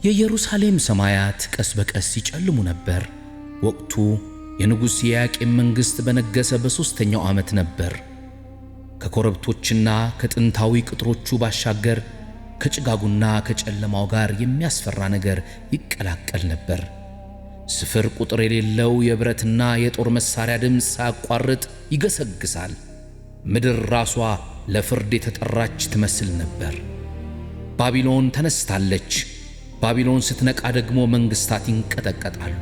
የኢየሩሳሌም ሰማያት ቀስ በቀስ ይጨልሙ ነበር። ወቅቱ የንጉሥ ኢያቄም መንግሥት በነገሰ በሦስተኛው ዓመት ነበር። ከኮረብቶችና ከጥንታዊ ቅጥሮቹ ባሻገር ከጭጋጉና ከጨለማው ጋር የሚያስፈራ ነገር ይቀላቀል ነበር። ስፍር ቁጥር የሌለው የብረትና የጦር መሳሪያ ድምፅ ሳያቋርጥ ይገሰግሳል። ምድር ራሷ ለፍርድ የተጠራች ትመስል ነበር። ባቢሎን ተነስታለች። ባቢሎን ስትነቃ ደግሞ መንግሥታት ይንቀጠቀጣሉ።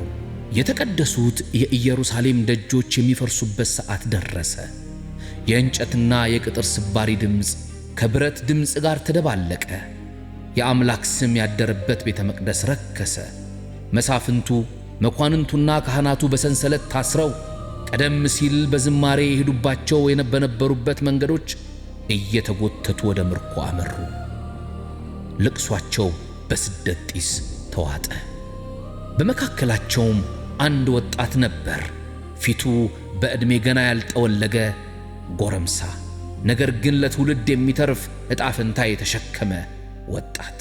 የተቀደሱት የኢየሩሳሌም ደጆች የሚፈርሱበት ሰዓት ደረሰ። የእንጨትና የቅጥር ስባሪ ድምፅ ከብረት ድምፅ ጋር ተደባለቀ። የአምላክ ስም ያደረበት ቤተ መቅደስ ረከሰ። መሳፍንቱ፣ መኳንንቱና ካህናቱ በሰንሰለት ታስረው ቀደም ሲል በዝማሬ የሄዱባቸው የነበሩበት መንገዶች እየተጎተቱ ወደ ምርኮ አመሩ። ልቅሷቸው በስደት ጢስ ተዋጠ። በመካከላቸውም አንድ ወጣት ነበር። ፊቱ በዕድሜ ገና ያልጠወለገ ጎረምሳ፣ ነገር ግን ለትውልድ የሚተርፍ ዕጣ ፈንታ የተሸከመ ወጣት።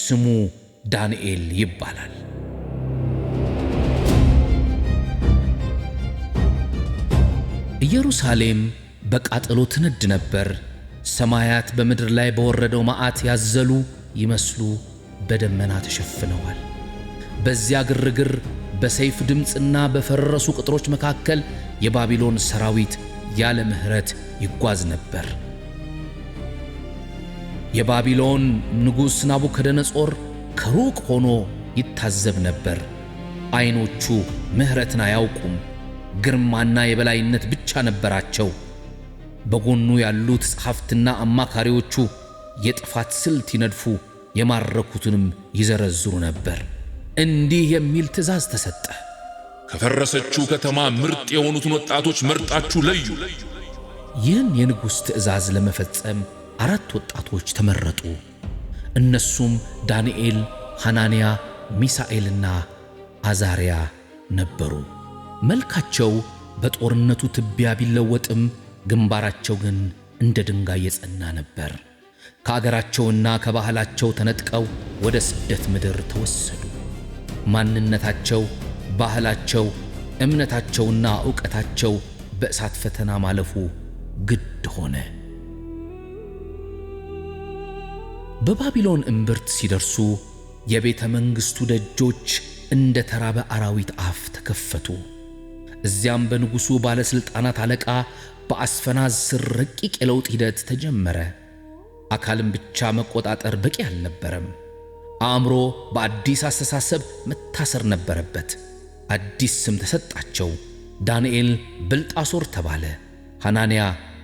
ስሙ ዳንኤል ይባላል። ኢየሩሳሌም በቃጠሎ ትነድ ነበር። ሰማያት በምድር ላይ በወረደው መዓት ያዘሉ ይመስሉ በደመና ተሸፍነዋል። በዚያ ግርግር፣ በሰይፍ ድምፅና በፈረሱ ቅጥሮች መካከል የባቢሎን ሰራዊት ያለ ምሕረት ይጓዝ ነበር። የባቢሎን ንጉሥ ናቡከደነጾር ከሩቅ ሆኖ ይታዘብ ነበር። ዓይኖቹ ምሕረትን አያውቁም፣ ግርማና የበላይነት ብቻ ነበራቸው። በጎኑ ያሉት ጸሐፍትና አማካሪዎቹ የጥፋት ስልት ይነድፉ፣ የማረኩትንም ይዘረዝሩ ነበር። እንዲህ የሚል ትእዛዝ ተሰጠ። ከፈረሰችው ከተማ ምርጥ የሆኑትን ወጣቶች መርጣችሁ ለዩ። ይህን የንጉሥ ትእዛዝ ለመፈጸም 4 ወጣቶች ተመረጡ። እነሱም ዳንኤል፣ ሐናንያ፣ ሚሳኤልና አዛርያ ነበሩ። መልካቸው በጦርነቱ ትቢያ ቢለወጥም ግንባራቸው ግን እንደ ድንጋይ የጸና ነበር። ከአገራቸውና ከባህላቸው ተነጥቀው ወደ ስደት ምድር ተወሰዱ። ማንነታቸው፣ ባህላቸው፣ እምነታቸውና ዕውቀታቸው በእሳት ፈተና ማለፉ ግድ ሆነ። በባቢሎን እምብርት ሲደርሱ የቤተ መንግሥቱ ደጆች እንደ ተራበ አራዊት አፍ ተከፈቱ። እዚያም በንጉሡ ባለሥልጣናት አለቃ በአስፈናዝ ስር ረቂቅ የለውጥ ሂደት ተጀመረ። አካልን ብቻ መቆጣጠር በቂ አልነበረም። አእምሮ በአዲስ አስተሳሰብ መታሰር ነበረበት። አዲስ ስም ተሰጣቸው። ዳንኤል ብልጣሶር ተባለ። ሐናንያ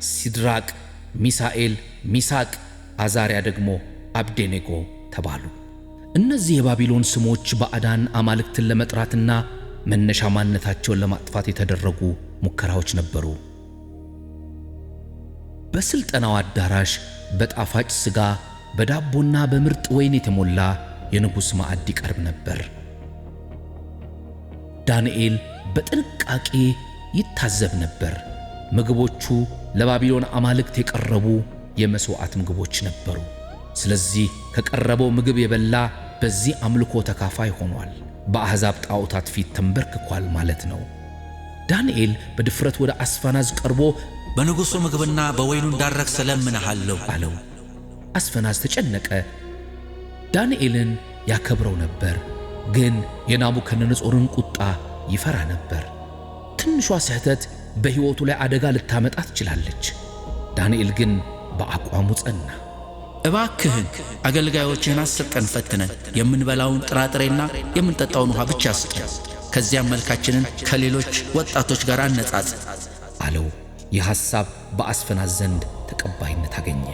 ሲድራቅ፣ ሚሳኤል ሚሳቅ፣ አዛርያ ደግሞ አብዴኔጎ ተባሉ። እነዚህ የባቢሎን ስሞች ባዕዳን አማልክትን ለመጥራትና መነሻ ማንነታቸውን ለማጥፋት የተደረጉ ሙከራዎች ነበሩ። በስልጠናው አዳራሽ በጣፋጭ ሥጋ፣ በዳቦና በምርጥ ወይን የተሞላ የንጉሥ ማዕድ ይቀርብ ነበር። ዳንኤል በጥንቃቄ ይታዘብ ነበር። ምግቦቹ ለባቢሎን አማልክት የቀረቡ የመስዋዕት ምግቦች ነበሩ። ስለዚህ ከቀረበው ምግብ የበላ በዚህ አምልኮ ተካፋይ ሆኗል። በአሕዛብ ጣዖታት ፊት ተንበርክኳል ማለት ነው። ዳንኤል በድፍረት ወደ አስፈናዝ ቀርቦ በንጉሡ ምግብና በወይኑ እንዳረክስ እለምንሃለሁ አለው። አስፈናዝ ተጨነቀ። ዳንኤልን ያከብረው ነበር፣ ግን የናቡከደነጾርን ቁጣ ይፈራ ነበር። ትንሿ ስህተት በሕይወቱ ላይ አደጋ ልታመጣ ትችላለች። ዳንኤል ግን በአቋሙ ጸና። እባክህን አገልጋዮችህን 10 ቀን ፈትነን የምንበላውን ጥራጥሬና የምንጠጣውን ውሃ ብቻ ስጠን። ከዚያም መልካችንን ከሌሎች ወጣቶች ጋር አነጻጽር አለው። ይህ ሐሳብ በአስፈናዝ ዘንድ ተቀባይነት አገኘ።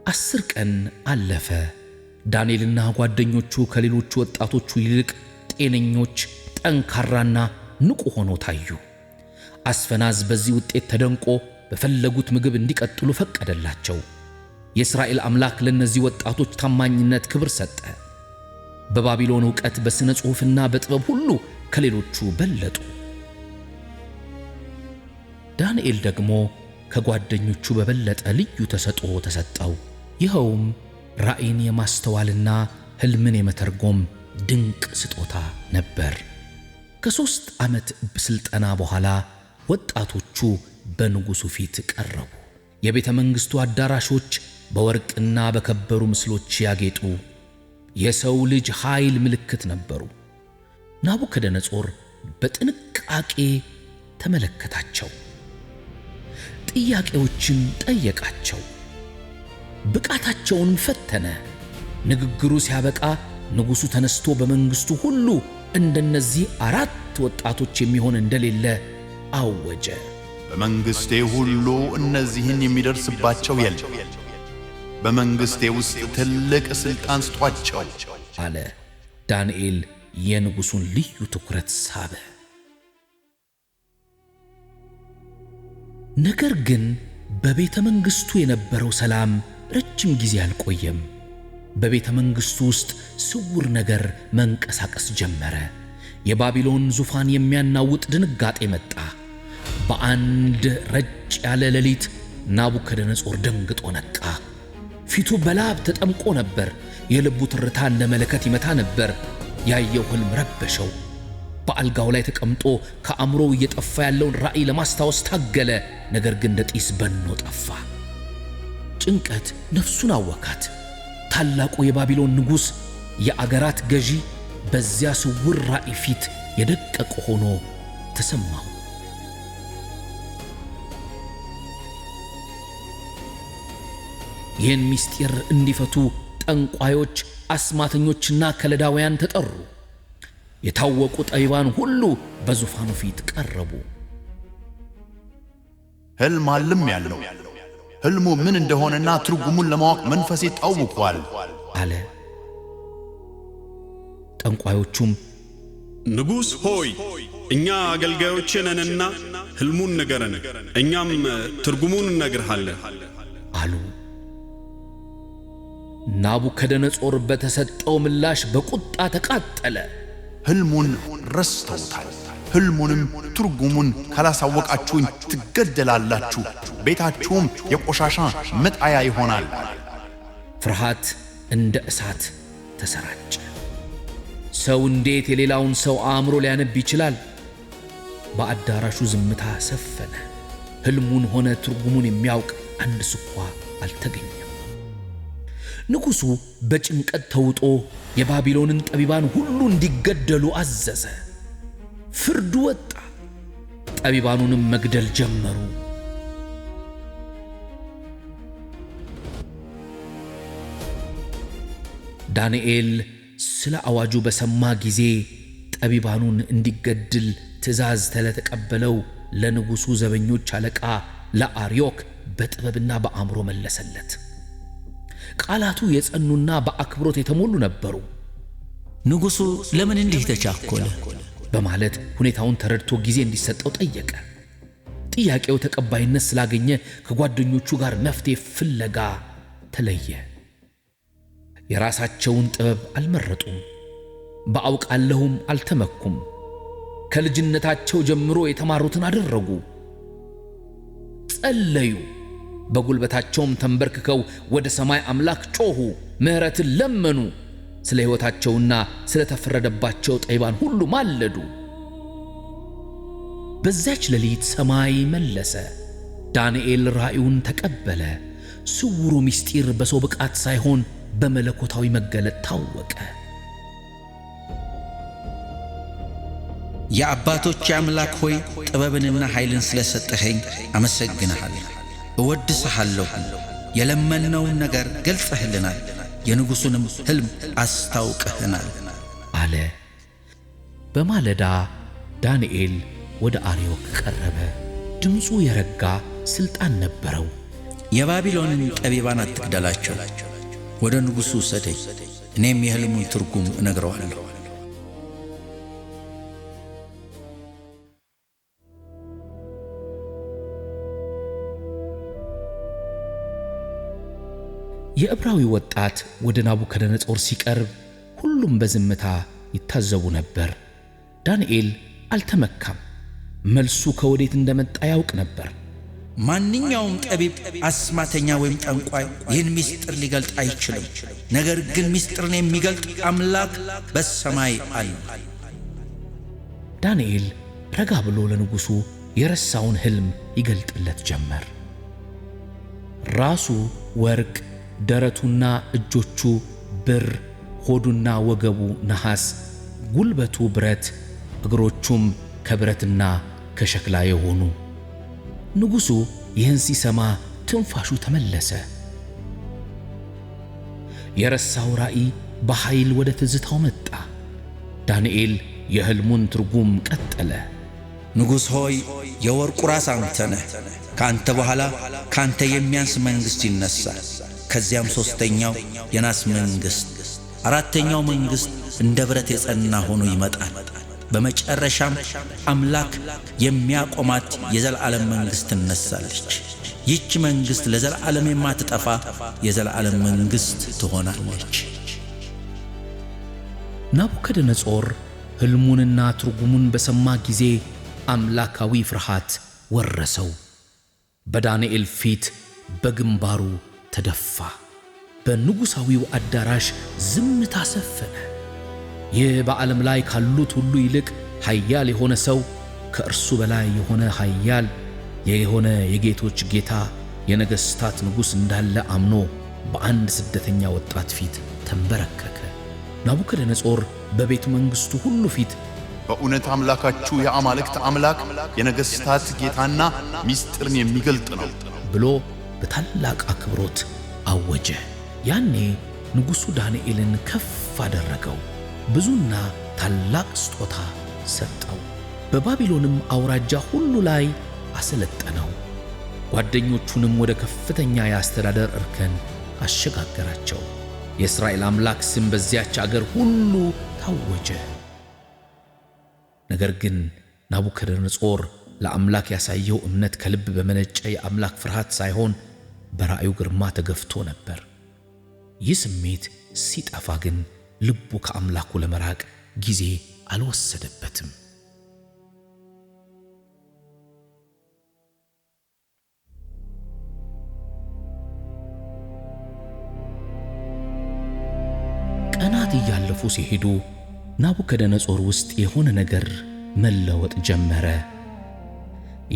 10 ቀን አለፈ። ዳንኤልና ጓደኞቹ ከሌሎቹ ወጣቶቹ ይልቅ ጤነኞች፣ ጠንካራና ንቁ ሆነው ታዩ። አስፈናዝ በዚህ ውጤት ተደንቆ በፈለጉት ምግብ እንዲቀጥሉ ፈቀደላቸው። የእስራኤል አምላክ ለነዚህ ወጣቶች ታማኝነት ክብር ሰጠ። በባቢሎን ዕውቀት፣ በሥነ ጽሑፍና በጥበብ ሁሉ ከሌሎቹ በለጡ። ዳንኤል ደግሞ ከጓደኞቹ በበለጠ ልዩ ተሰጥኦ ተሰጠው። ይኸውም ራእይን የማስተዋልና ሕልምን የመተርጎም ድንቅ ስጦታ ነበር። ከ3 ዓመት ስልጠና በኋላ ወጣቶቹ በንጉሡ ፊት ቀረቡ። የቤተ መንግሥቱ አዳራሾች በወርቅና በከበሩ ምስሎች ያጌጡ የሰው ልጅ ኃይል ምልክት ነበሩ። ናቡከደነጾር በጥንቃቄ ተመለከታቸው፣ ጥያቄዎችን ጠየቃቸው፣ ብቃታቸውን ፈተነ። ንግግሩ ሲያበቃ ንጉሡ ተነስቶ በመንግሥቱ ሁሉ እንደነዚህ 4 ወጣቶች የሚሆን እንደሌለ አወጀ። በመንግሥቴ ሁሉ እነዚህን የሚደርስባቸው የለም። በመንግሥቴ ውስጥ ትልቅ ሥልጣን ስጧቸው አለ። ዳንኤል የንጉሡን ልዩ ትኩረት ሳበ። ነገር ግን በቤተ መንግሥቱ የነበረው ሰላም ረጅም ጊዜ አልቆየም። በቤተ መንግሥቱ ውስጥ ስውር ነገር መንቀሳቀስ ጀመረ። የባቢሎን ዙፋን የሚያናውጥ ድንጋጤ መጣ። በአንድ ረጭ ያለ ሌሊት ናቡከደነጾር ደንግጦ ነቃ። ፊቱ በላብ ተጠምቆ ነበር። የልቡ ትርታ እንደ መለከት ይመታ ነበር። ያየው ሕልም ረበሸው። በአልጋው ላይ ተቀምጦ ከአእምሮው እየጠፋ ያለውን ራእይ ለማስታወስ ታገለ። ነገር ግን እንደ ጢስ በኖ ጠፋ። ጭንቀት ነፍሱን አወካት። ታላቁ የባቢሎን ንጉሥ፣ የአገራት ገዢ፣ በዚያ ስውር ራእይ ፊት የደቀቀ ሆኖ ተሰማው። ይህን ምስጢር እንዲፈቱ ጠንቋዮች፣ አስማተኞችና ከለዳውያን ተጠሩ። የታወቁ ጠቢባን ሁሉ በዙፋኑ ፊት ቀረቡ። ሕልም አልም ያለው ሕልሙ ምን እንደሆነና ትርጉሙን ለማወቅ መንፈሴ ታውኳል አለ። ጠንቋዮቹም ንጉሥ ሆይ፣ እኛ አገልጋዮችህ ነንና ሕልሙን ንገረን፣ እኛም ትርጉሙን እንነግርሃለን አሉ። ናቡከደነጾር በተሰጠው ምላሽ በቁጣ ተቃጠለ። ሕልሙን ረስተውታል። ሕልሙንም ትርጉሙን ካላሳወቃችሁኝ ትገደላላችሁ፣ ቤታችሁም የቆሻሻ መጣያ ይሆናል። ፍርሃት እንደ እሳት ተሰራጨ። ሰው እንዴት የሌላውን ሰው አእምሮ ሊያነብ ይችላል? በአዳራሹ ዝምታ ሰፈነ። ሕልሙን ሆነ ትርጉሙን የሚያውቅ አንድ ስኳ አልተገኘም። ንጉሡ በጭንቀት ተውጦ የባቢሎንን ጠቢባን ሁሉ እንዲገደሉ አዘዘ። ፍርዱ ወጣ። ጠቢባኑንም መግደል ጀመሩ። ዳንኤል ስለ አዋጁ በሰማ ጊዜ ጠቢባኑን እንዲገድል ትእዛዝ ለተቀበለው ለንጉሡ ዘበኞች አለቃ ለአርዮክ በጥበብና በአእምሮ መለሰለት። ቃላቱ የጸኑና በአክብሮት የተሞሉ ነበሩ። ንጉሡ ለምን እንዲህ ተቻኮለ? በማለት ሁኔታውን ተረድቶ ጊዜ እንዲሰጠው ጠየቀ። ጥያቄው ተቀባይነት ስላገኘ ከጓደኞቹ ጋር መፍትሄ ፍለጋ ተለየ። የራሳቸውን ጥበብ አልመረጡም፣ በአውቃለሁም አልተመኩም። ከልጅነታቸው ጀምሮ የተማሩትን አደረጉ። ጸለዩ፣ በጉልበታቸውም ተንበርክከው ወደ ሰማይ አምላክ ጮኹ፣ ምሕረትን ለመኑ። ስለ ሕይወታቸውና ስለ ተፈረደባቸው ጠቢባን ሁሉ ማለዱ። በዚያች ሌሊት ሰማይ መለሰ። ዳንኤል ራእዩን ተቀበለ። ስውሩ ምስጢር በሰው ብቃት ሳይሆን በመለኮታዊ መገለጥ ታወቀ። የአባቶች አምላክ ሆይ፣ ጥበብንና ኃይልን ስለሰጠኸኝ አመሰግንሃለሁ፣ እወድስሃለሁ። የለመነውን ነገር ገልጸህልናል፣ የንጉሡንም ሕልም አስታውቀህናል አለ። በማለዳ ዳንኤል ወደ አርዮክ ቀረበ። ድምፁ የረጋ ሥልጣን ነበረው። የባቢሎንን ጠቢባን አትግደላቸው፣ ወደ ንጉሡ ውሰደኝ፣ እኔም የሕልሙን ትርጉም እነግረዋለሁ። የዕብራዊ ወጣት ወደ ናቡከደነጾር ሲቀርብ ሁሉም በዝምታ ይታዘቡ ነበር። ዳንኤል አልተመካም። መልሱ ከወዴት እንደመጣ ያውቅ ነበር። ማንኛውም ጠቢብ፣ አስማተኛ ወይም ጠንቋይ ይህን ምስጢር ሊገልጥ አይችልም። ነገር ግን ምስጢርን የሚገልጥ አምላክ በሰማይ አለ። ዳንኤል ረጋ ብሎ ለንጉሡ የረሳውን ሕልም ይገልጥለት ጀመር። ራሱ ወርቅ፣ ደረቱና እጆቹ ብር፣ ሆዱና ወገቡ ነሐስ፣ ጉልበቱ ብረት፣ እግሮቹም ከብረትና ከሸክላ የሆኑ። ንጉሡ ይህን ሲሰማ ትንፋሹ ተመለሰ። የረሳው ራእይ በኃይል ወደ ትዝታው መጣ። ዳንኤል የሕልሙን ትርጉም ቀጠለ። ንጉሥ ሆይ፣ የወርቁ ራስ አንተ ነህ። ከአንተ በኋላ ከአንተ የሚያንስ መንግሥት ይነሣል። ከዚያም ሦስተኛው የናስ መንግሥት፣ አራተኛው መንግሥት እንደ ብረት የጸና ሆኖ ይመጣል። በመጨረሻም አምላክ የሚያቆማት የዘላለም መንግሥት ትነሳለች። ይህች መንግሥት ለዘላለም የማትጠፋ የዘላለም መንግሥት ትሆናለች። ናቡከደነጾር ሕልሙንና ትርጉሙን በሰማ ጊዜ አምላካዊ ፍርሃት ወረሰው። በዳንኤል ፊት በግንባሩ ተደፋ። በንጉሣዊው አዳራሽ ዝምታ ሰፈነ። ይህ በዓለም ላይ ካሉት ሁሉ ይልቅ ኃያል የሆነ ሰው፣ ከእርሱ በላይ የሆነ ኃያል የሆነ የጌቶች ጌታ፣ የነገሥታት ንጉሥ እንዳለ አምኖ በአንድ ስደተኛ ወጣት ፊት ተንበረከከ። ናቡከደነጾር በቤተ መንግሥቱ ሁሉ ፊት በእውነት አምላካችሁ የአማልክት አምላክ፣ የነገሥታት ጌታና ምስጢርን የሚገልጥ ነው ብሎ በታላቅ አክብሮት አወጀ። ያኔ ንጉሡ ዳንኤልን ከፍ አደረገው፣ ብዙና ታላቅ ስጦታ ሰጠው። በባቢሎንም አውራጃ ሁሉ ላይ አሰለጠነው። ጓደኞቹንም ወደ ከፍተኛ የአስተዳደር እርከን አሸጋገራቸው። የእስራኤል አምላክ ስም በዚያች አገር ሁሉ ታወጀ። ነገር ግን ናቡከደነጾር ለአምላክ ያሳየው እምነት ከልብ በመነጨ የአምላክ ፍርሃት ሳይሆን በራእዩ ግርማ ተገፍቶ ነበር። ይህ ስሜት ሲጠፋ ግን ልቡ ከአምላኩ ለመራቅ ጊዜ አልወሰደበትም። ቀናት እያለፉ ሲሄዱ ናቡከደነጾር ውስጥ የሆነ ነገር መለወጥ ጀመረ።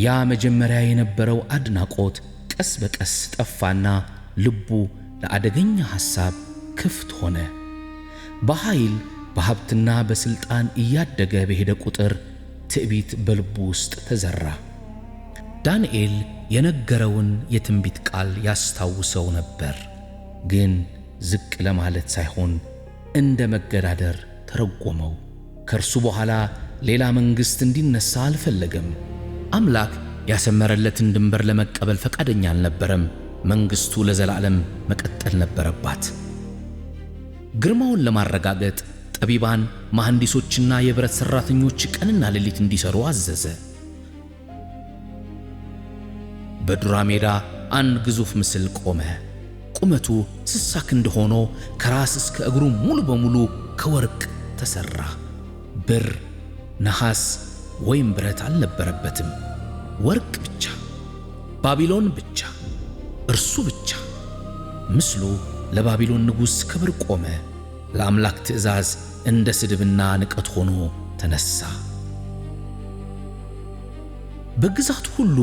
ያ መጀመሪያ የነበረው አድናቆት ቀስ በቀስ ጠፋና ልቡ ለአደገኛ ሐሳብ ክፍት ሆነ። በኃይል፣ በሀብትና በሥልጣን እያደገ በሄደ ቁጥር ትዕቢት በልቡ ውስጥ ተዘራ። ዳንኤል የነገረውን የትንቢት ቃል ያስታውሰው ነበር፣ ግን ዝቅ ለማለት ሳይሆን እንደ መገዳደር ተረጎመው። ከእርሱ በኋላ ሌላ መንግሥት እንዲነሳ አልፈለገም። አምላክ ያሰመረለትን ድንበር ለመቀበል ፈቃደኛ አልነበረም። መንግሥቱ ለዘላለም መቀጠል ነበረባት። ግርማውን ለማረጋገጥ ጠቢባን፣ መሐንዲሶችና የብረት ሠራተኞች ቀንና ሌሊት እንዲሠሩ አዘዘ። በዱራ ሜዳ አንድ ግዙፍ ምስል ቆመ። ቁመቱ 60 ክንድ ሆኖ ከራስ እስከ እግሩ ሙሉ በሙሉ ከወርቅ ተሠራ። ብር፣ ነሐስ ወይም ብረት አልነበረበትም። ወርቅ ብቻ፣ ባቢሎን ብቻ፣ እርሱ ብቻ። ምስሉ ለባቢሎን ንጉሥ ክብር ቆመ። ለአምላክ ትእዛዝ እንደ ስድብና ንቀት ሆኖ ተነሳ። በግዛቱ ሁሉ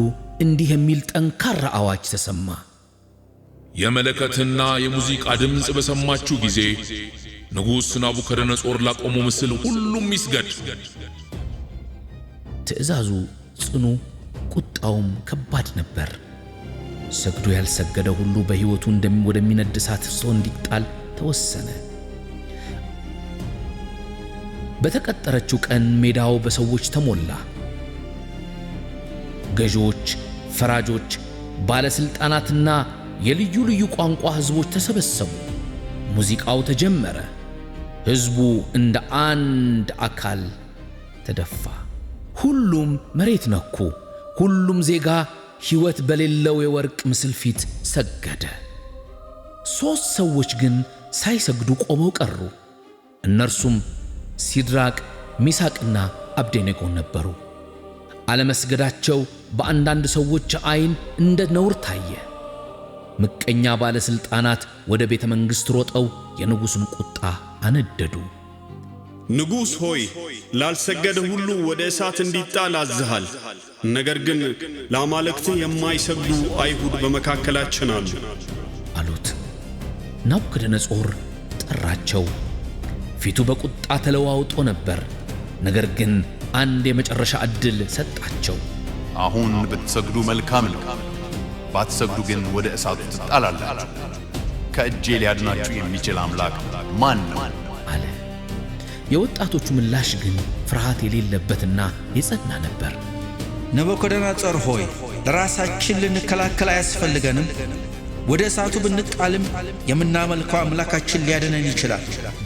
እንዲህ የሚል ጠንካራ አዋጅ ተሰማ። የመለከትና የሙዚቃ ድምፅ በሰማችሁ ጊዜ ንጉሥ ናቡከደነጾር ላቆመው ምስል ሁሉም ይስገድ። ትእዛዙ ጽኑ፣ ቁጣውም ከባድ ነበር። ሰግዶ ያልሰገደ ሁሉ በሕይወቱ ወደሚነድ እሳት ፍሶ እንዲጣል ተወሰነ። በተቀጠረችው ቀን ሜዳው በሰዎች ተሞላ። ገዢዎች፣ ፈራጆች፣ ባለሥልጣናትና የልዩ ልዩ ቋንቋ ሕዝቦች ተሰበሰቡ። ሙዚቃው ተጀመረ። ሕዝቡ እንደ አንድ አካል ተደፋ። ሁሉም መሬት ነኩ። ሁሉም ዜጋ ሕይወት በሌለው የወርቅ ምስል ፊት ሰገደ። ሦስት ሰዎች ግን ሳይሰግዱ ቆመው ቀሩ። እነርሱም ሲድራቅ፣ ሚሳቅና አብዴኔጎን ነበሩ። አለመስገዳቸው በአንዳንድ ሰዎች ዓይን እንደ ነውር ታየ። ምቀኛ ባለሥልጣናት ወደ ቤተ መንግሥት ሮጠው የንጉሡን ቁጣ አነደዱ። ንጉሥ ሆይ፣ ላልሰገደ ሁሉ ወደ እሳት እንዲጣል አዝሃል። ነገር ግን ለአማልክትህ የማይሰግዱ አይሁድ በመካከላችን አሉ አሉት። ናቡከደነጾር ጠራቸው። ፊቱ በቁጣ ተለዋውጦ ነበር። ነገር ግን አንድ የመጨረሻ ዕድል ሰጣቸው። አሁን ብትሰግዱ መልካም ነው፣ ባትሰግዱ ግን ወደ እሳቱ ትጣላላችሁ። ከእጄ ሊያድናችሁ የሚችል አምላክ ማን ነው? አለ። የወጣቶቹ ምላሽ ግን ፍርሃት የሌለበትና የጸና ነበር። ናቡከደነፆር ሆይ፣ ለራሳችን ልንከላከል አያስፈልገንም። ወደ እሳቱ ብንጣልም የምናመልከው አምላካችን ሊያድነን ይችላል።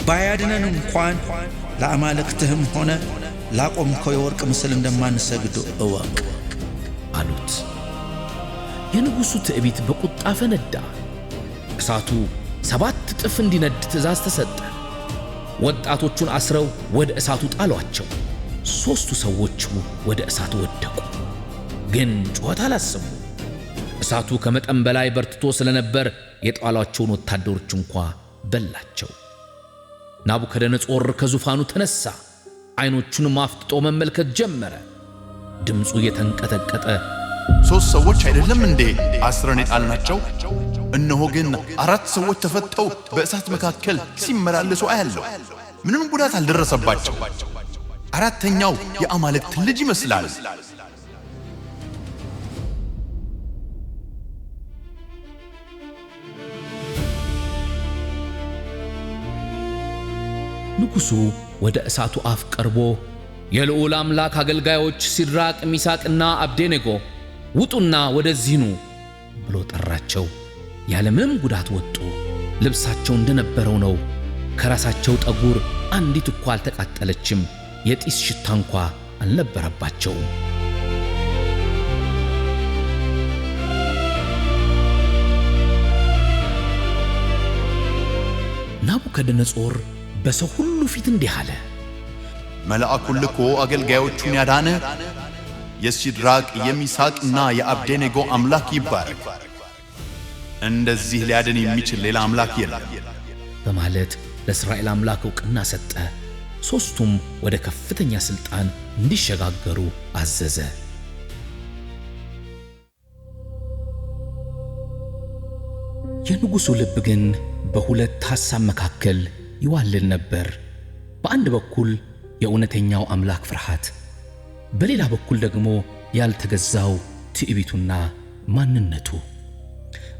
ባያድነን እንኳን ለአማልክትህም ሆነ ላቆምከው የወርቅ ምስል እንደማንሰግድ እወቅ አሉት። የንጉሡ ትዕቢት በቁጣ ፈነዳ። እሳቱ 7 እጥፍ እንዲነድ ትእዛዝ ተሰጠ። ወጣቶቹን አስረው ወደ እሳቱ ጣሏቸው። 3ቱ ሰዎቹ ወደ እሳቱ ወደቁ፣ ግን ጩኸት አላሰሙ። እሳቱ ከመጠን በላይ በርትቶ ስለነበር የጣሏቸውን ወታደሮች እንኳ በላቸው። ናቡከደነጾር ከዙፋኑ ተነሳ። ዓይኖቹን አፍጥጦ መመልከት ጀመረ። ድምፁ እየተንቀጠቀጠ 3 ሰዎች አይደለም እንዴ አስረን የጣልናቸው? እነሆ ግን 4 ሰዎች ተፈተው በእሳት መካከል ሲመላለሱ አያለሁ። ምንም ጉዳት አልደረሰባቸው። 4ተኛው የአማልክት ልጅ ይመስላል። ንጉሡ ወደ እሳቱ አፍ ቀርቦ የልዑል አምላክ አገልጋዮች ሲድራቅ፣ ሚሳቅና አብዴኔጎ ውጡና ወደዚህ ኑ ብሎ ጠራቸው። ያለምንም ጉዳት ወጡ። ልብሳቸው እንደነበረው ነው። ከራሳቸው ጠጉር አንዲት እንኳ አልተቃጠለችም። የጢስ ሽታ እንኳ አልነበረባቸውም። ናቡከደነጾር በሰው ሁሉ ፊት እንዲህ አለ። መልአኩን ልኮ አገልጋዮቹን ያዳነ የሲድራቅ የሚሳቅና የአብዴኔጎ አምላክ ይባረክ። እንደዚህ ሊያድን የሚችል ሌላ አምላክ የለም በማለት ለእስራኤል አምላክ ዕውቅና ሰጠ። 3ቱም ወደ ከፍተኛ ሥልጣን እንዲሸጋገሩ አዘዘ። የንጉሡ ልብ ግን በሁለት ሐሳብ መካከል ይዋልል ነበር። በአንድ በኩል የእውነተኛው አምላክ ፍርሃት፣ በሌላ በኩል ደግሞ ያልተገዛው ትዕቢቱና ማንነቱ።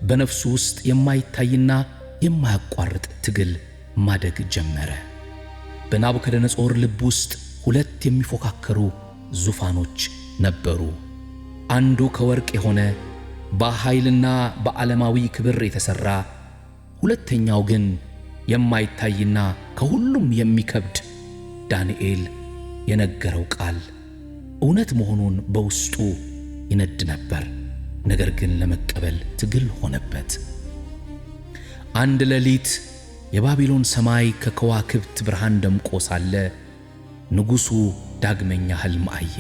በነፍሱ ውስጥ የማይታይና የማያቋርጥ ትግል ማደግ ጀመረ። በናቡከደነጾር ልብ ውስጥ 2 የሚፎካከሩ ዙፋኖች ነበሩ። አንዱ ከወርቅ የሆነ በኃይልና በዓለማዊ ክብር የተሠራ፣ ሁለተኛው ግን የማይታይና ከሁሉም የሚከብድ ዳንኤል የነገረው ቃል እውነት መሆኑን በውስጡ ይነድ ነበር። ነገር ግን ለመቀበል ትግል ሆነበት። አንድ ሌሊት የባቢሎን ሰማይ ከከዋክብት ብርሃን ደምቆ ሳለ ንጉሡ ዳግመኛ ሕልም አየ።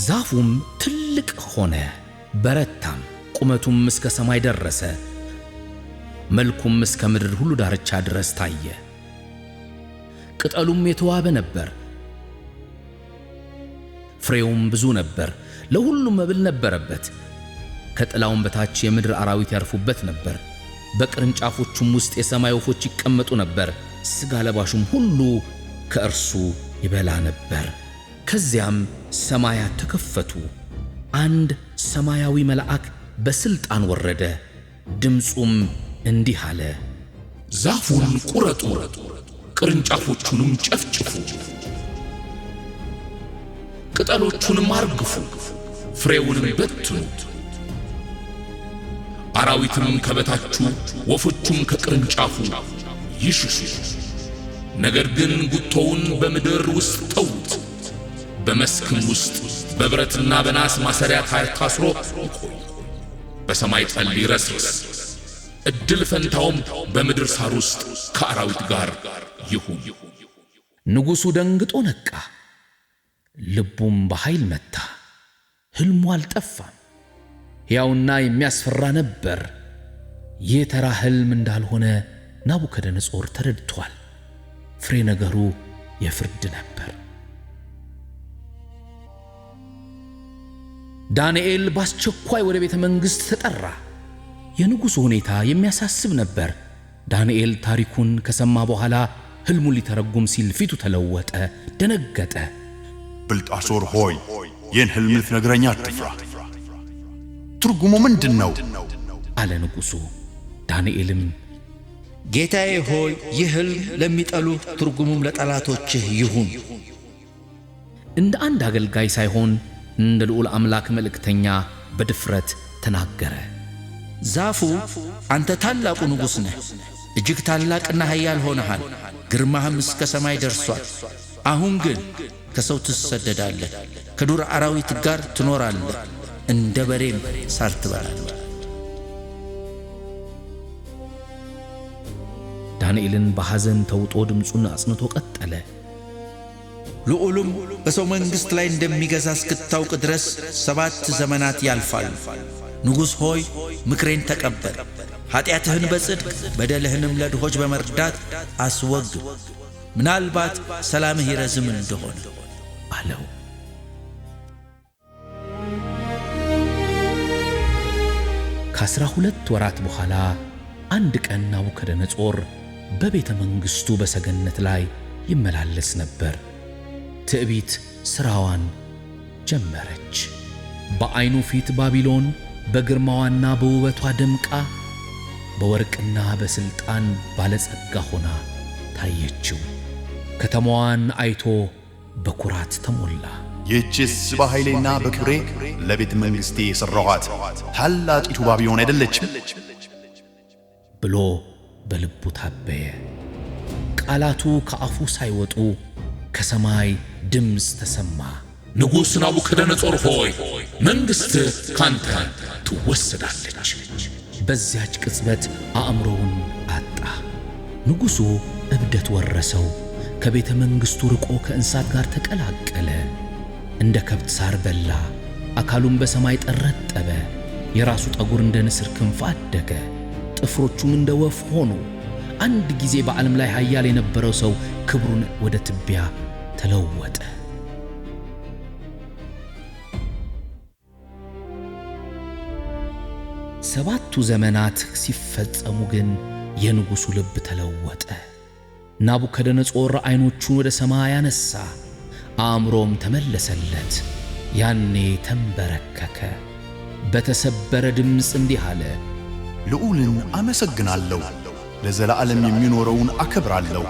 ዛፉም ትልቅ ሆነ፣ በረታም፣ ቁመቱም እስከ ሰማይ ደረሰ፣ መልኩም እስከ ምድር ሁሉ ዳርቻ ድረስ ታየ። ቅጠሉም የተዋበ ነበር፣ ፍሬውም ብዙ ነበር፣ ለሁሉም መብል ነበረበት። ከጥላውም በታች የምድር አራዊት ያርፉበት ነበር። በቅርንጫፎቹም ውስጥ የሰማይ ወፎች ይቀመጡ ነበር። ሥጋ ለባሹም ሁሉ ከእርሱ ይበላ ነበር። ከዚያም ሰማያት ተከፈቱ። አንድ ሰማያዊ መልአክ በስልጣን ወረደ። ድምፁም እንዲህ አለ፣ ዛፉን ቁረጡ፣ ቅርንጫፎቹንም ጨፍጭፉ፣ ቅጠሎቹንም አርግፉ፣ ፍሬውንም በትኑ። አራዊትም ከበታቹ ወፎቹም ከቅርንጫፉ ይሽሹ። ነገር ግን ጉቶውን በምድር ውስጥ ተዉት፣ በመስክም ውስጥ በብረትና በናስ ማሰሪያ ታስሮ ይቆይ። በሰማይ ጠል ይረስርስ፣ እድል ፈንታውም በምድር ሳር ውስጥ ከአራዊት ጋር ይሁን። ንጉሡ ደንግጦ ነቃ፣ ልቡም በኃይል መታ። ሕልሙ አልጠፋም። ሕያውና የሚያስፈራ ነበር። ይህ ተራ ሕልም እንዳልሆነ ናቡከደነጾር ተረድቷል። ፍሬ ነገሩ የፍርድ ነበር። ዳንኤል በአስቸኳይ ወደ ቤተ መንግሥት ተጠራ። የንጉሡ ሁኔታ የሚያሳስብ ነበር። ዳንኤል ታሪኩን ከሰማ በኋላ ሕልሙን ሊተረጉም ሲል ፊቱ ተለወጠ፣ ደነገጠ። ብልጣሶር ሆይ፣ ይህን ሕልም ልትነግረኝ አትፍራ። ትርጉሙ ምንድን ነው? አለ ንጉሡ። ዳንኤልም ጌታዬ ሆይ፣ ይህ ሕልም ለሚጠሉህ ትርጉሙም ለጠላቶችህ ይሁን። እንደ አንድ አገልጋይ ሳይሆን እንደ ልዑል አምላክ መልእክተኛ በድፍረት ተናገረ። ዛፉ አንተ ታላቁ ንጉሥ ነህ፣ እጅግ ታላቅና ኃያል ሆነሃል፣ ግርማህም እስከ ሰማይ ደርሷል። አሁን ግን ከሰው ትሰደዳለህ፣ ከዱር አራዊት ጋር ትኖራለህ፣ እንደ በሬም ሳር ትበላለህ። ዳንኤልን በሐዘን ተውጦ ድምፁን አጽንቶ ቀጠለ። ልዑሉም በሰው መንግሥት ላይ እንደሚገዛ እስክታውቅ ድረስ 7 ዘመናት ያልፋሉ። ንጉሥ ሆይ፣ ምክሬን ተቀበል። ኃጢአትህን በጽድቅ በደልህንም ለድሆች በመርዳት አስወግድ። ምናልባት ሰላምህ ይረዝም እንደሆነ አለው። ከ12 ወራት በኋላ አንድ ቀን ናቡከደነጾር በቤተ መንግሥቱ በሰገነት ላይ ይመላለስ ነበር። ትዕቢት ሥራዋን ጀመረች። በዐይኑ ፊት ባቢሎን በግርማዋና በውበቷ ደምቃ በወርቅና በሥልጣን ባለጸጋ ሆና ታየችው። ከተማዋን አይቶ በኩራት ተሞላ። ይህችስ በኃይሌና በክብሬ ለቤተ መንግሥቴ የሠራኋት ታላቂቱ ባቢሎን አይደለችም? ብሎ በልቡ ታበየ። ቃላቱ ከአፉ ሳይወጡ ከሰማይ ድምፅ ተሰማ። ንጉሥ ናቡከደነጾር ሆይ፣ መንግሥትህ ካንተ ትወሰዳለች። በዚያች ቅጽበት አእምሮውን አጣ። ንጉሡ እብደት ወረሰው። ከቤተ መንግሥቱ ርቆ ከእንስሳት ጋር ተቀላቀለ። እንደ ከብት ሳር በላ። አካሉም በሰማይ ጠረጠበ። የራሱ ጠጉር እንደ ንስር ክንፍ አደገ። ጥፍሮቹም እንደ ወፍ ሆኑ። አንድ ጊዜ በዓለም ላይ ኃያል የነበረው ሰው ክብሩን ወደ ትቢያ ተለወጠ። ሰባቱ ዘመናት ሲፈጸሙ ግን የንጉሡ ልብ ተለወጠ። ናቡከደነጾር ዓይኖቹን ወደ ሰማይ አነሳ፣ አእምሮም ተመለሰለት። ያኔ ተንበረከከ፣ በተሰበረ ድምፅ እንዲህ አለ። ልዑልን አመሰግናለሁ፣ ለዘላለም የሚኖረውን አከብራለሁ፣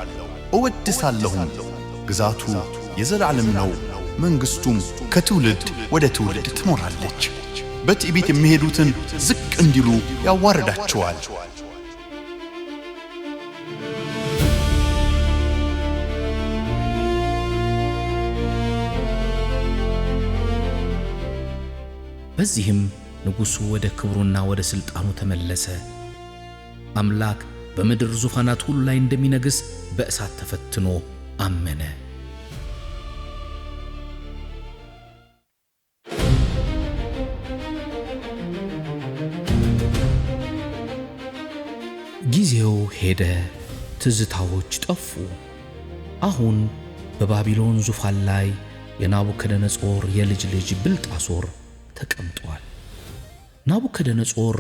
እወድሳለሁም። ግዛቱ የዘላለም ነው፣ መንግሥቱም ከትውልድ ወደ ትውልድ ትኖራለች። በትዕቢት የሚሄዱትን ዝቅ እንዲሉ ያዋርዳቸዋል። በዚህም ንጉሡ ወደ ክብሩና ወደ ሥልጣኑ ተመለሰ። አምላክ በምድር ዙፋናት ሁሉ ላይ እንደሚነግስ በእሳት ተፈትኖ አመነ። ጊዜው ሄደ፣ ትዝታዎች ጠፉ። አሁን በባቢሎን ዙፋን ላይ የናቡከደነጾር የልጅ ልጅ ብልጣሶር ተቀምጧል። ናቡከደነጾር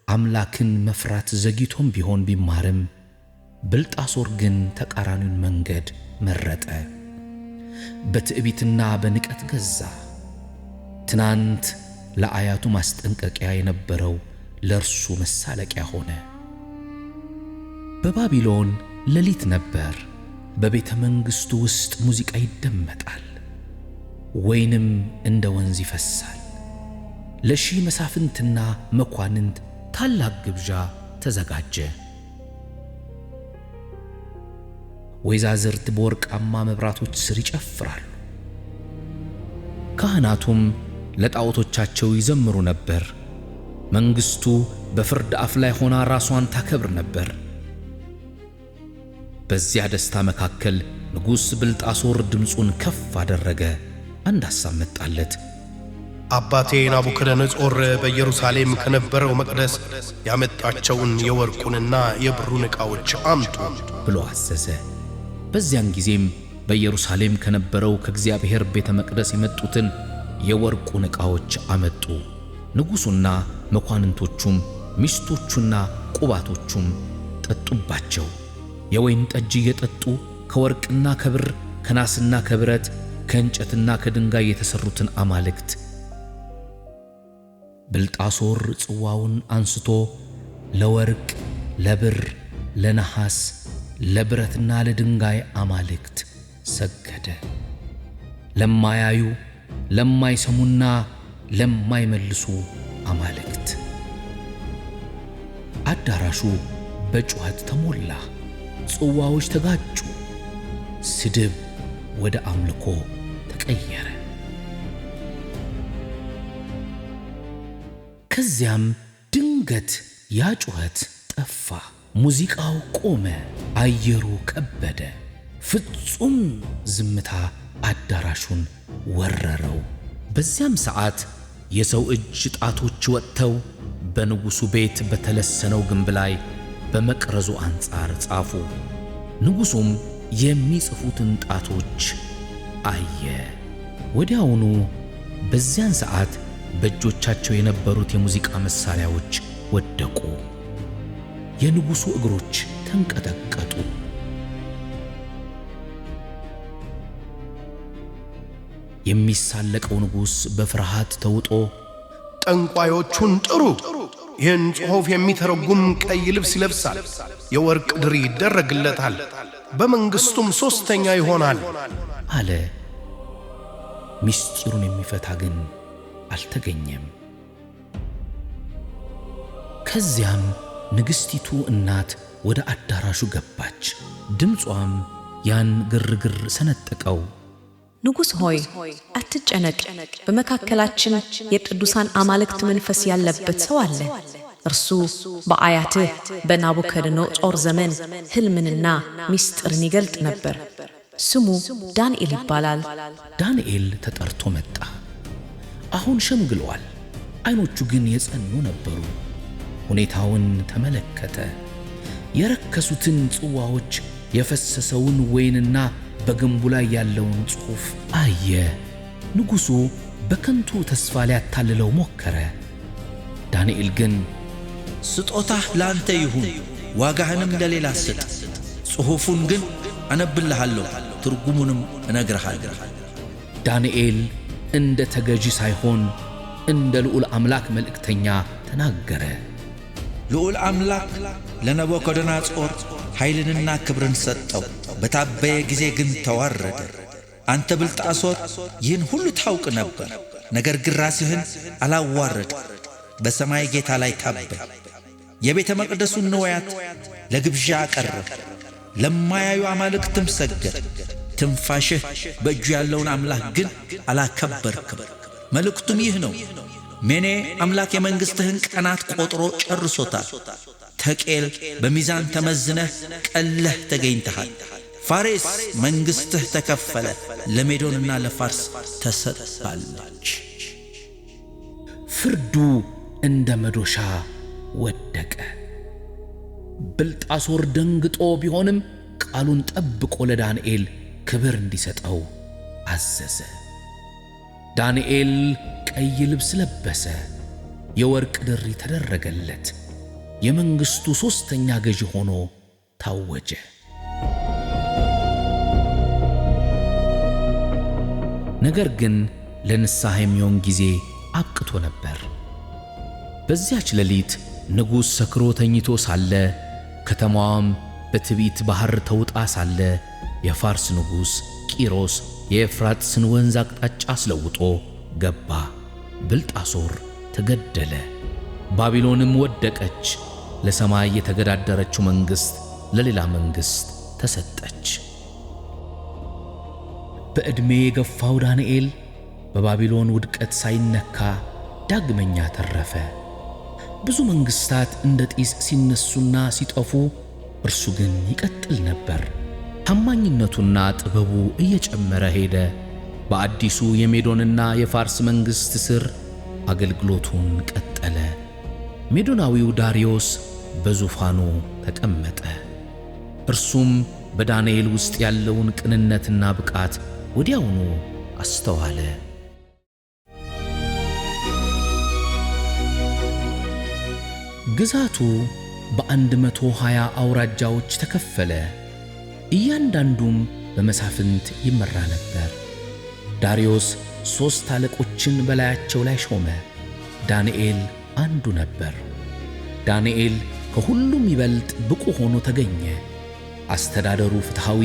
አምላክን መፍራት ዘግይቶም ቢሆን ቢማርም ብልጣሶር ግን ተቃራኒውን መንገድ መረጠ። በትዕቢትና በንቀት ገዛ። ትናንት ለአያቱ ማስጠንቀቂያ የነበረው ለእርሱ መሳለቂያ ሆነ። በባቢሎን ሌሊት ነበር። በቤተ መንግሥቱ ውስጥ ሙዚቃ ይደመጣል፣ ወይንም እንደ ወንዝ ይፈሳል። ለሺህ መሳፍንትና መኳንንት ታላቅ ግብዣ ተዘጋጀ። ወይዛዝርት በወርቃማ መብራቶች ስር ይጨፍራሉ። ካህናቱም ለጣዖቶቻቸው ይዘምሩ ነበር። መንግሥቱ በፍርድ አፍ ላይ ሆና ራሷን ታከብር ነበር። በዚያ ደስታ መካከል ንጉሥ ብልጣሶር ድምፁን ከፍ አደረገ። አንድ ሐሳብ መጣለት። አባቴ ናቡከደነጾር በኢየሩሳሌም ከነበረው መቅደስ ያመጣቸውን የወርቁንና የብሩን ዕቃዎች አምጡ ብሎ አዘዘ። በዚያን ጊዜም በኢየሩሳሌም ከነበረው ከእግዚአብሔር ቤተ መቅደስ የመጡትን የወርቁን ዕቃዎች አመጡ። ንጉሡና መኳንንቶቹም ሚስቶቹና ቁባቶቹም ጠጡባቸው። የወይን ጠጅ እየጠጡ ከወርቅና ከብር ከናስና ከብረት ከእንጨትና ከድንጋይ የተሠሩትን አማልክት። ብልጣሶር ጽዋውን አንስቶ ለወርቅ፣ ለብር፣ ለነሐስ፣ ለብረትና ለድንጋይ አማልክት ሰገደ። ለማያዩ፣ ለማይሰሙና ለማይመልሱ አማልክት። አዳራሹ በጩኸት ተሞላ። ጽዋዎች ተጋጩ። ስድብ ወደ አምልኮ ተቀየረ። ከዚያም ድንገት ያ ጩኸት ጠፋ። ሙዚቃው ቆመ። አየሩ ከበደ። ፍጹም ዝምታ አዳራሹን ወረረው። በዚያም ሰዓት የሰው እጅ ጣቶች ወጥተው በንጉሡ ቤት በተለሰነው ግንብ ላይ በመቅረዙ አንጻር ጻፉ። ንጉሡም የሚጽፉትን ጣቶች አየ። ወዲያውኑ በዚያን ሰዓት በእጆቻቸው የነበሩት የሙዚቃ መሳሪያዎች ወደቁ። የንጉሡ እግሮች ተንቀጠቀጡ። የሚሳለቀው ንጉሥ በፍርሃት ተውጦ ጠንቋዮቹን ጥሩ፣ ይህን ጽሑፍ የሚተረጉም ቀይ ልብስ ይለብሳል፣ የወርቅ ድሪ ይደረግለታል፣ በመንግሥቱም ሦስተኛ ይሆናል አለ። ምስጢሩን የሚፈታ ግን አልተገኘም። ከዚያም ንግሥቲቱ እናት ወደ አዳራሹ ገባች። ድምጿም ያን ግርግር ሰነጠቀው። ንጉሥ ሆይ አትጨነቅ፣ በመካከላችን የቅዱሳን አማልክት መንፈስ ያለበት ሰው አለ። እርሱ በአያትህ በናቡከደነጾር ዘመን ሕልምንና ምስጢርን ይገልጥ ነበር። ስሙ ዳንኤል ይባላል። ዳንኤል ተጠርቶ መጣ። አሁን ሸምግሏል፣ ዓይኖቹ ግን የጸኑ ነበሩ። ሁኔታውን ተመለከተ። የረከሱትን ጽዋዎች፣ የፈሰሰውን ወይንና በግንቡ ላይ ያለውን ጽሑፍ አየ። ንጉሡ በከንቱ ተስፋ ሊያታልለው ሞከረ። ዳንኤል ግን ስጦታህ ለአንተ ይሁን፣ ዋጋህንም ለሌላ ስጥ። ጽሑፉን ግን አነብልሃለሁ፣ ትርጉሙንም እነግርሃለሁ። ዳንኤል እንደ ተገዢ ሳይሆን እንደ ልዑል አምላክ መልእክተኛ ተናገረ። ልዑል አምላክ ለናቡከደነጾር ኃይልንና ክብርን ሰጠው፣ በታበየ ጊዜ ግን ተዋረደ። አንተ ብልጣሶር ይህን ሁሉ ታውቅ ነበር፣ ነገር ግን ራስህን አላዋረድ፣ በሰማይ ጌታ ላይ ታበይ። የቤተ መቅደሱን ንዋያት ለግብዣ አቀረብ፣ ለማያዩ አማልክትም ሰገድ። ትንፋሽህ በእጁ ያለውን አምላክ ግን አላከበርክም። መልእክቱም ይህ ነው፦ ሜኔ አምላክ የመንግሥትህን ቀናት ቆጥሮ ጨርሶታል። ተቄል በሚዛን ተመዝነህ ቀለህ ተገኝተሃል። ፋሬስ መንግሥትህ ተከፈለ፣ ለሜዶንና ለፋርስ ተሰጥታለች። ፍርዱ እንደ መዶሻ ወደቀ። ብልጣሶር ደንግጦ ቢሆንም ቃሉን ጠብቆ ለዳንኤል ክብር እንዲሰጠው አዘዘ። ዳንኤል ቀይ ልብስ ለበሰ፣ የወርቅ ድሪ ተደረገለት። የመንግሥቱ ሦስተኛ ገዢ ሆኖ ታወጀ። ነገር ግን ለንስሐ የሚሆን ጊዜ አብቅቶ ነበር። በዚያች ሌሊት ንጉሥ ሰክሮ ተኝቶ ሳለ፣ ከተማዋም በትዕቢት ባሕር ተውጣ ሳለ፣ የፋርስ ንጉሥ ቂሮስ የኤፍራጥስን ወንዝ አቅጣጫ አስለውጦ ገባ። ብልጣሶር ተገደለ፣ ባቢሎንም ወደቀች። ለሰማይ የተገዳደረችው መንግሥት ለሌላ መንግሥት ተሰጠች። በዕድሜ የገፋው ዳንኤል በባቢሎን ውድቀት ሳይነካ ዳግመኛ ተረፈ። ብዙ መንግሥታት እንደ ጢስ ሲነሱና ሲጠፉ፣ እርሱ ግን ይቀጥል ነበር። ታማኝነቱና ጥበቡ እየጨመረ ሄደ። በአዲሱ የሜዶንና የፋርስ መንግሥት ስር አገልግሎቱን ቀጠለ። ሜዶናዊው ዳርዮስ በዙፋኑ ተቀመጠ። እርሱም በዳንኤል ውስጥ ያለውን ቅንነትና ብቃት ወዲያውኑ አስተዋለ። ግዛቱ በ120 አውራጃዎች ተከፈለ። እያንዳንዱም በመሳፍንት ይመራ ነበር። ዳርዮስ 3 አለቆችን በላያቸው ላይ ሾመ። ዳንኤል አንዱ ነበር። ዳንኤል ከሁሉም ይበልጥ ብቁ ሆኖ ተገኘ። አስተዳደሩ ፍትሃዊ፣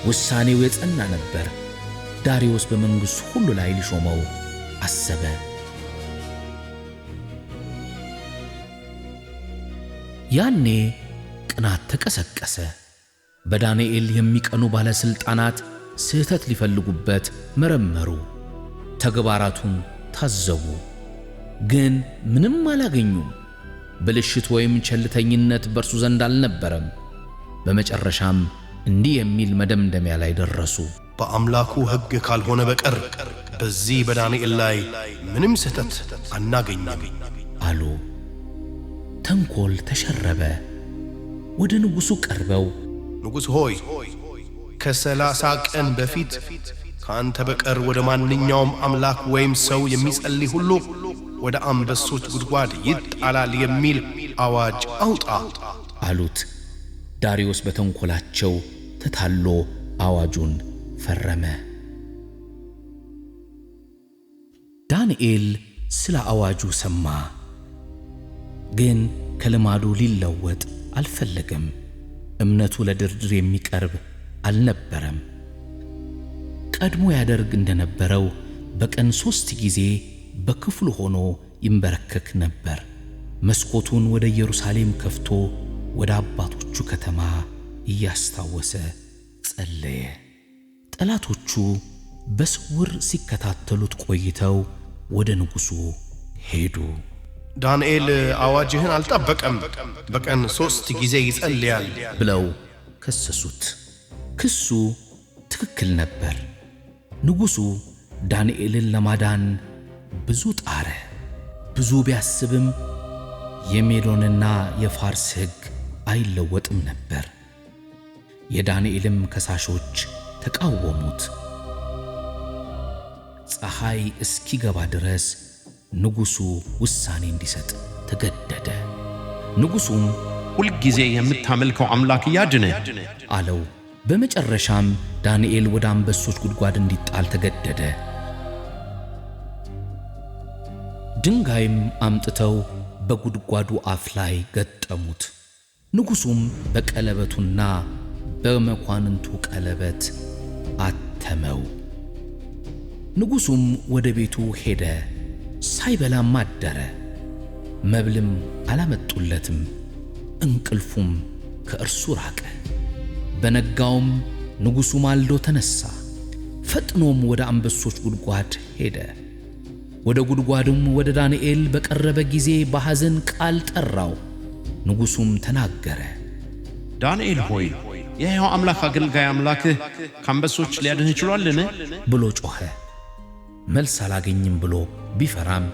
ውሳኔው የጸና ነበር። ዳርዮስ በመንግሥቱ ሁሉ ላይ ሊሾመው አሰበ። ያኔ ቅናት ተቀሰቀሰ። በዳንኤል የሚቀኑ ባለሥልጣናት ስህተት ሊፈልጉበት መረመሩ፣ ተግባራቱን ታዘቡ፣ ግን ምንም አላገኙም። ብልሽት ወይም ቸልተኝነት በእርሱ ዘንድ አልነበረም። በመጨረሻም እንዲህ የሚል መደምደሚያ ላይ ደረሱ። በአምላኩ ሕግ ካልሆነ በቀር በዚህ በዳንኤል ላይ ምንም ስህተት አናገኝም አሉ። ተንኮል ተሸረበ። ወደ ንጉሡ ቀርበው ንጉሥ ሆይ፣ ከ30 ቀን በፊት ከአንተ በቀር ወደ ማንኛውም አምላክ ወይም ሰው የሚጸልይ ሁሉ ወደ አንበሶች ጉድጓድ ይጣላል የሚል አዋጅ አውጣ አሉት። ዳርዮስ በተንኮላቸው ተታሎ አዋጁን ፈረመ። ዳንኤል ስለ አዋጁ ሰማ፣ ግን ከልማዱ ሊለወጥ አልፈለገም። እምነቱ ለድርድር የሚቀርብ አልነበረም። ቀድሞ ያደርግ እንደነበረው በቀን 3 ጊዜ በክፍሉ ሆኖ ይንበረከክ ነበር። መስኮቱን ወደ ኢየሩሳሌም ከፍቶ ወደ አባቶቹ ከተማ እያስታወሰ ጸለየ። ጠላቶቹ በስውር ሲከታተሉት ቆይተው ወደ ንጉሡ ሄዱ። ዳንኤል አዋጅህን አልጠበቀም፣ በቀን 3 ጊዜ ይጸልያል ብለው ከሰሱት። ክሱ ትክክል ነበር። ንጉሡ ዳንኤልን ለማዳን ብዙ ጣረ። ብዙ ቢያስብም የሜዶንና የፋርስ ሕግ አይለወጥም ነበር። የዳንኤልም ከሳሾች ተቃወሙት። ፀሐይ እስኪገባ ድረስ ንጉሡ ውሳኔ እንዲሰጥ ተገደደ። ንጉሡም ሁልጊዜ የምታመልከው አምላክ ያድንህ አለው። በመጨረሻም ዳንኤል ወደ አንበሶች ጉድጓድ እንዲጣል ተገደደ። ድንጋይም አምጥተው በጉድጓዱ አፍ ላይ ገጠሙት። ንጉሡም በቀለበቱና በመኳንንቱ ቀለበት አተመው። ንጉሡም ወደ ቤቱ ሄደ፣ ሳይበላም አደረ። መብልም አላመጡለትም፣ እንቅልፉም ከእርሱ ራቀ። በነጋውም ንጉሡ ማልዶ ተነሳ፣ ፈጥኖም ወደ አንበሶች ጉድጓድ ሄደ። ወደ ጉድጓዱም ወደ ዳንኤል በቀረበ ጊዜ በሐዘን ቃል ጠራው። ንጉሡም ተናገረ። ዳንኤል ሆይ፣ የሕያው አምላክ አገልጋይ አምላክህ ከአንበሶች ሊያድንህ ችሏልን? ብሎ ጮኸ። መልስ አላገኝም ብሎ ቢፈራም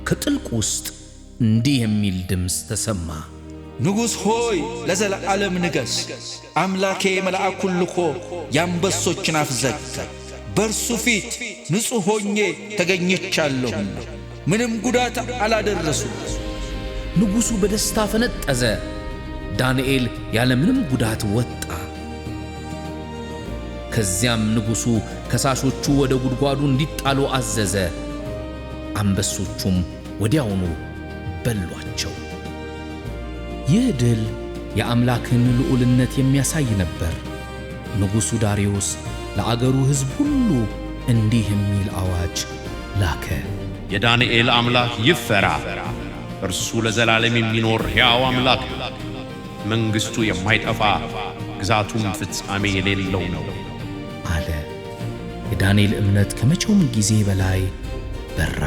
ከጥልቁ ውስጥ እንዲህ የሚል ድምፅ ተሰማ። ንጉሥ ሆይ፣ ለዘላለም ንገሥ። አምላኬ መልአኩን ልኮ የአንበሶችን አፍ ዘጋ። በእርሱ ፊት ንጹሕ ሆኜ ተገኝቻለሁና ምንም ጉዳት አላደረሱም። ንጉሡ በደስታ ፈነጠዘ። ዳንኤል ያለ ምንም ጉዳት ወጣ። ከዚያም ንጉሡ ከሳሾቹ ወደ ጉድጓዱ እንዲጣሉ አዘዘ። አንበሶቹም ወዲያውኑ በሏቸው። ይህ ድል የአምላክን ልዑልነት የሚያሳይ ነበር። ንጉሡ ዳርዮስ ለአገሩ ሕዝብ ሁሉ እንዲህ የሚል አዋጅ ላከ። የዳንኤል አምላክ ይፈራ፣ እርሱ ለዘላለም የሚኖር ሕያው አምላክ ነው። መንግሥቱ የማይጠፋ ግዛቱም ፍጻሜ የሌለው ነው አለ። የዳንኤል እምነት ከመቼውም ጊዜ በላይ በራ።